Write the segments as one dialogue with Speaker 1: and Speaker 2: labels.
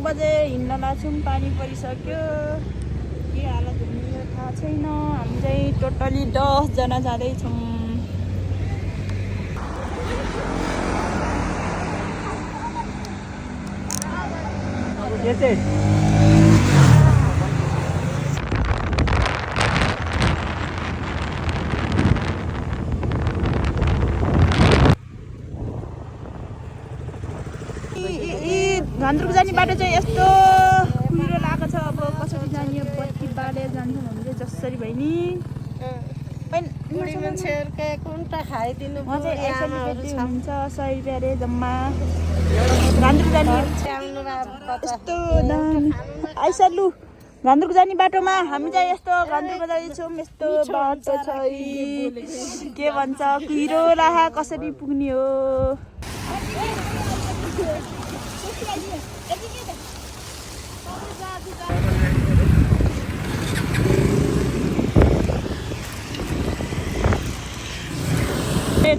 Speaker 1: बजे हिँड्न लाग्छौँ। पानी परिसक्यो, के हालत हुने थाहा छैन। हामी चाहिँ टोटली 10 जना जाँदैछौँ। घान्द्रुक जाने बाटो चाहिँ यस्तो कुहिरो लागेको छ। अब कसरी जाने, बत्ती बालेर जान्छौँ हामीले जसरी भए नि।
Speaker 2: बुढी मान्छेहरुको कुन्टा खाइदिनु
Speaker 1: म चाहिँ यसरी बेच्दै हुनुहुन्छ 100 रुपियाँ रे जम्मा। घान्द्रुक जाने यस्तो दामी आइसा लु। घान्द्रुक जाने बाटोमा हामी चाहिँ यस्तो घान्द्रुक जाँदैछौँ। यस्तो बाटो छ, के भन्छ, कुहिरो लाहा कसरी पुग्ने हो।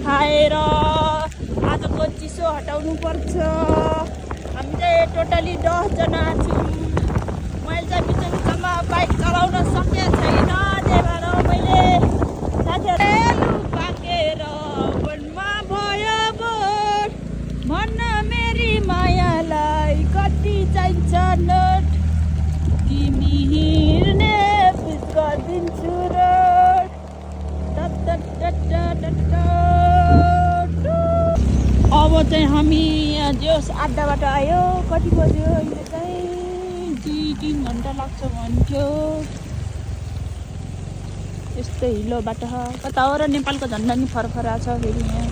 Speaker 1: खाएर आजको चिसो हटाउनु पर्छ। हामी चाहिँ टोटली 10 जना छौँ। मैले चाहिँ बिचमा बाइक चलाउन सकेको छैन, त्यही भएर मैले साथीहरू पाकेर वनमा भयो बोट। भन्न मेरी मायालाई कति चाहिन्छ नोट, तिमी हिँड्ने गरिदिन्छु रोड। अब चाहिँ हामी जोस अड्डाबाट आयो। कति बज्यो अहिले चाहिँ? 2-3 घन्टा लाग्छ भन्थ्यो। यस्तो हिलो बाटो छ। कता हो र नेपालको झन्डा नि फरफरा छ फेरि यहाँ।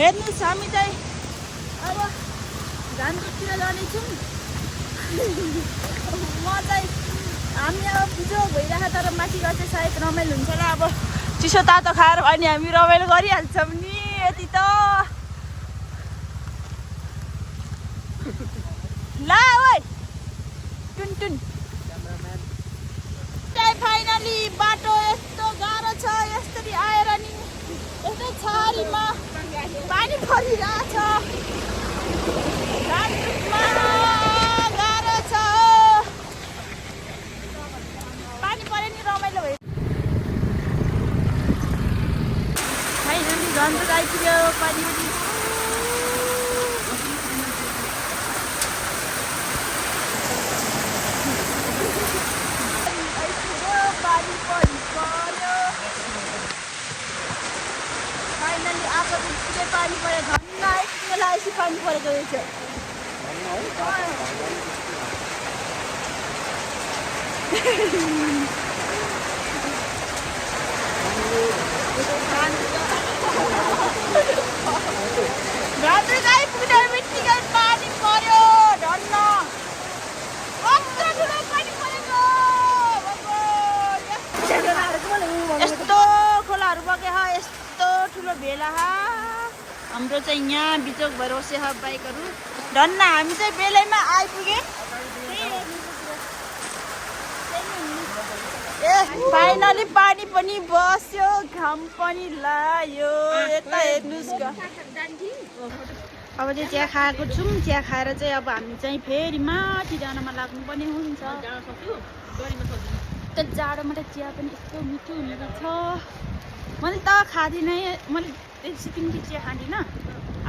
Speaker 1: हेर्नुहोस्, हामी चाहिँ अब घान्द्रुकतिर जानेछौँ। म चाहिँ हामी अब बिजोग भइरहेको, तर माथिबाट चाहिँ सायद रमाइलो हुन्छ होला। अब चिसो तातो खाएर अनि हामी रमाइलो गरिहाल्छौँ नि। यति त ला ओइ टुन चाहिँ फाइनली बाटो यस्तो गाह्रो छ। यसरी आएर नि यस्तो छारीमा पानी परिरहेछ। घान्द्रुकमा गाह्रो छ। पानी पऱ्यो नि रमाइलो भयो। फाइनली घान्द्रुक आइपुग्यो। पानी पनि फाइनली आएको बित्तिकै पानी पऱ्यो। धन्न आइपुग्यो लाएपछि पानी परेको रहेछ। घान्द्रुक आइपुग्ने बित्तिकै पानी पऱ्यो। धन्न कस्तो ठुलो पानी परेको। यस्तो खोलाहरू बगेछ, यस्तो ठुलो भेला। हाम्रो चाहिँ यहाँ बिचोक भएर बसेछ बाइकहरू। धन्न हामी चाहिँ बेलैमा आइपुगे। ए फाइनली पानी पनि बस्यो, घाम पनि लाग्यो। यता हेर्नुहोस्। अब चाहिँ चिया खाएको छौँ। चिया खाएर चाहिँ अब हामी चाहिँ फेरि माथि जानमा लाग्नुपर्ने हुन्छ। त्यो जाडोमा त चिया पनि यस्तो मिठो हुने रहेछ। मैले त खाँदिनँ, मैले सिक्किमको चिया खाँदिनँ।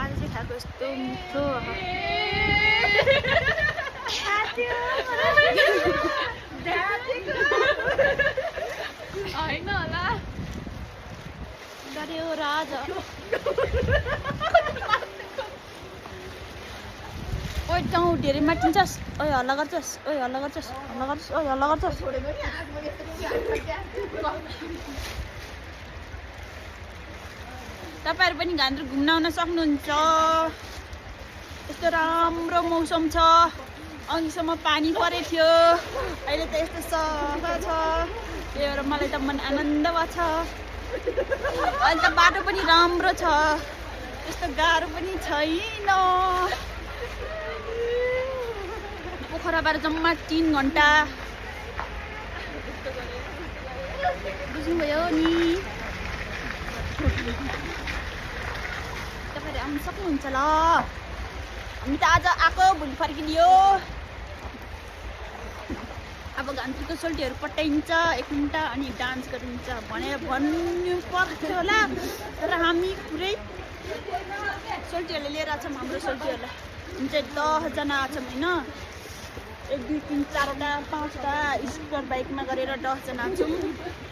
Speaker 1: आज चाहिँ खाएको यस्तो मिठो। होइन होला गऱ्यो राजा। ओइ टाउ धेरै माटिन्छस् ओइ हल्ला गर्छस् ओइ हल्ला गर्छस् हल्ला गर्छस् ओइ हल्ला गर्छस् तपाईहरु पनि घान्द्रुक घुम्न आउन सक्नुहुन्छ यस्तो राम्रो मौसम छ अघिसम्म पानी परेको थियो अहिले त यस्तो सफा छ त्यही भएर मलाई त मन आनन्द भएको छ अहिले त बाटो पनि राम्रो छ त्यस्तो गाह्रो पनि छैन पोखराबाट जम्मा 3 घण्टा बुझ्नुभयो नि तपाईहरु आउन सक्नुहुन्छ ल हामी त आज आएको भोलि फर्किलियो अब घान्द्रुकको सोल्टीहरू पट्याइन्छ 1 घण्टा अनि डान्स गरिन्छ भनेर भन्नु पर्थ्यो होला तर हामी पुरै सोल्टीहरूले लिएर आछौँ हाम्रो सोल्टीहरूलाई हामी चाहिँ 10 जना आछौँ होइन 1 2 3 4 वटा 5 वटा स्कुटर बाइकमा गरेर 10 जना छौँ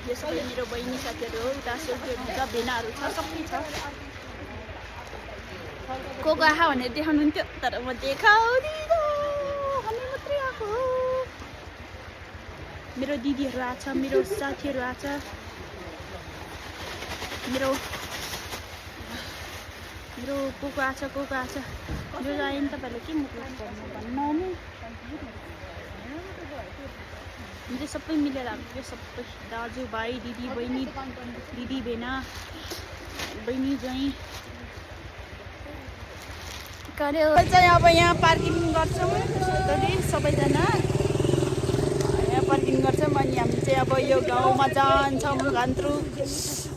Speaker 1: यो सबै मेरो बहिनी साथीहरू हो उता सोल्टीहरू छ भेनाहरू छ सबै छ को आहा भनेर देखाउनुहुन्थ्यो तर म देखाउँदिन हामी मात्रै आएको मेरो दिदीहरू आछ मेरो साथीहरू आछ मेरो को आछ जो आयो नि तपाईँहरूले के मतलब गर्नु भन्नु नि हामी सबै मिलेर हाम्रो सबै दाजुभाइ दिदी बहिनी दिदी भेना बहिनी ज्वाइँ कार्य चाहिँ अब यहाँ पार्किङ गर्छौँ सबैजना यहाँ पार्किङ गर्छौँ अनि हामी चाहिँ अब यो गाउँमा जान्छौँ घान्द्रुक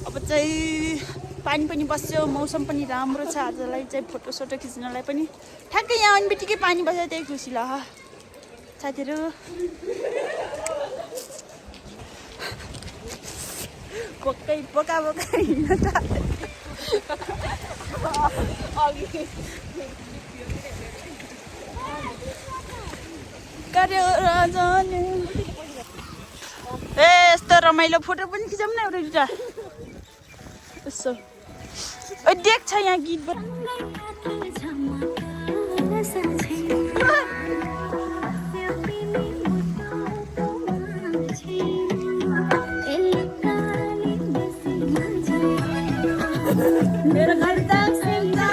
Speaker 1: अब चाहिँ पानी पनि बस्यो मौसम पनि राम्रो छ आजलाई चाहिँ फोटोसोटो खिच्नलाई पनि ठ्याक्कै यहाँ आउने बित्तिकै पानी बस्यो त्यही खुसी ल साथीहरू बोका हिँड्न त ए यस्तो रमाइलो फोटो पनि खिचौँ न एउटा दुईटा यसो देख छ यहाँ गीत मेरो घर त सिम्दा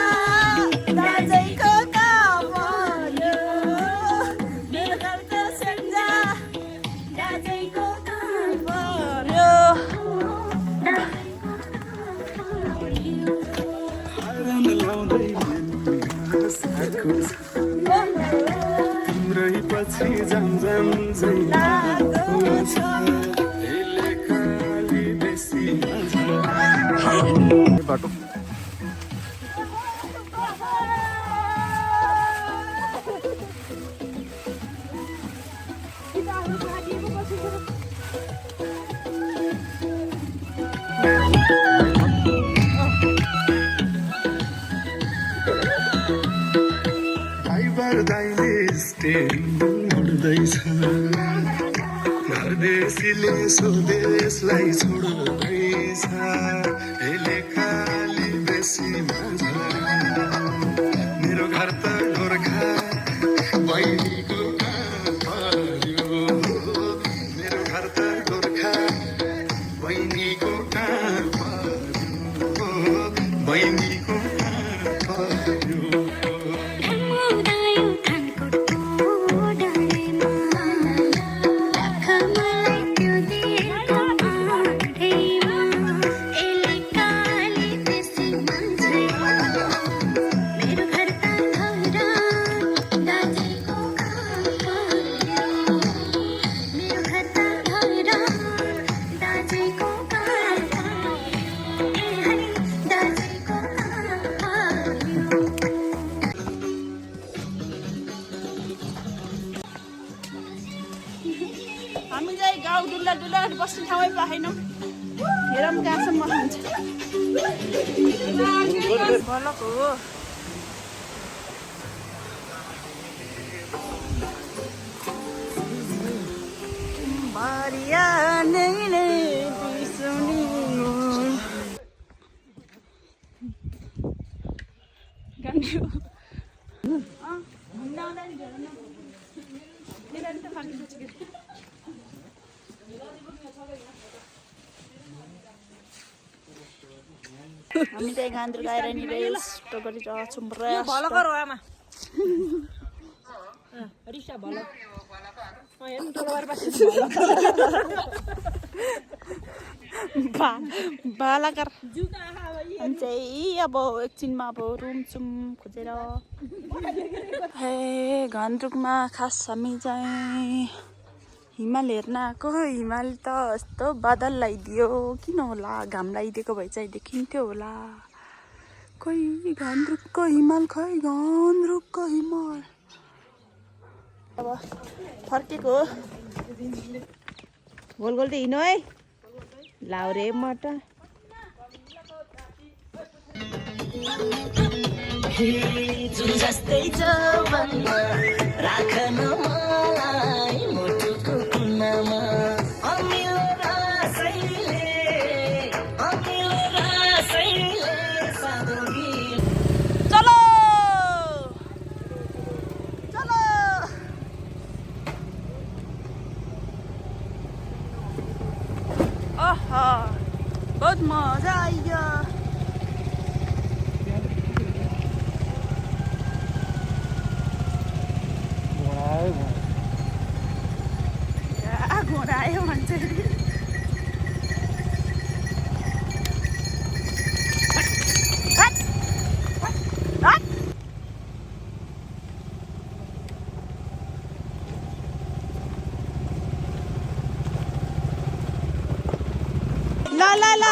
Speaker 1: दाजैको गाउँ भयो मेरो घर त सिम्दा दाजैको गाउँ भयो
Speaker 3: तिम्रै पछि जाम बाटो ड्राइभर दाइले स्टेरिङ मोड्दैछ परदेशीले स्वदेशलाई छोड्दैछ यसले खाली बेसी मेरो घर त गोर्खा बहिनीको पर्यो मेरो घर त गोर्खा बहिनीको पर्यो बहिनीको पर्यो
Speaker 1: हामी चाहिँ गाउँ डुल्दा बस्ने ठाउँै पाएनौँ हेरौँ कहाँसम्म हुन्छ गलक हो बारिया नै बिसुनी गान्छु घुम्न आउँदा हामी चाहिँ गान्द्रुक आएर नि रेस्ट गरिरहेछौँ
Speaker 2: आमा रिसा भलो हेर्नु टोलवार बसेको
Speaker 1: बालाकार हामी चाहिँ अब एकछिनमा अब रुम खोजेर हे गान्द्रुकमा खास हामी चाहिँ हिमाल हेर्न आएको हिमाल त यस्तो बादल लगाइदियो किन होला घाम लगाइदिएको भए चाहिँ देखिन्थ्यो होला खोइ गान्द्रुकको हिमाल खोइ गान्द्रुकको हिमाल अब फर्केको गोल गोल त हिँड्नु है लाउरे मट जस्तै राखन मलाई मुटुको कुनामा अमिलो रसैले सादोगी चलो चलो आहा बहुत मजा आइयो घोडा आयो भन्छ ल ल ल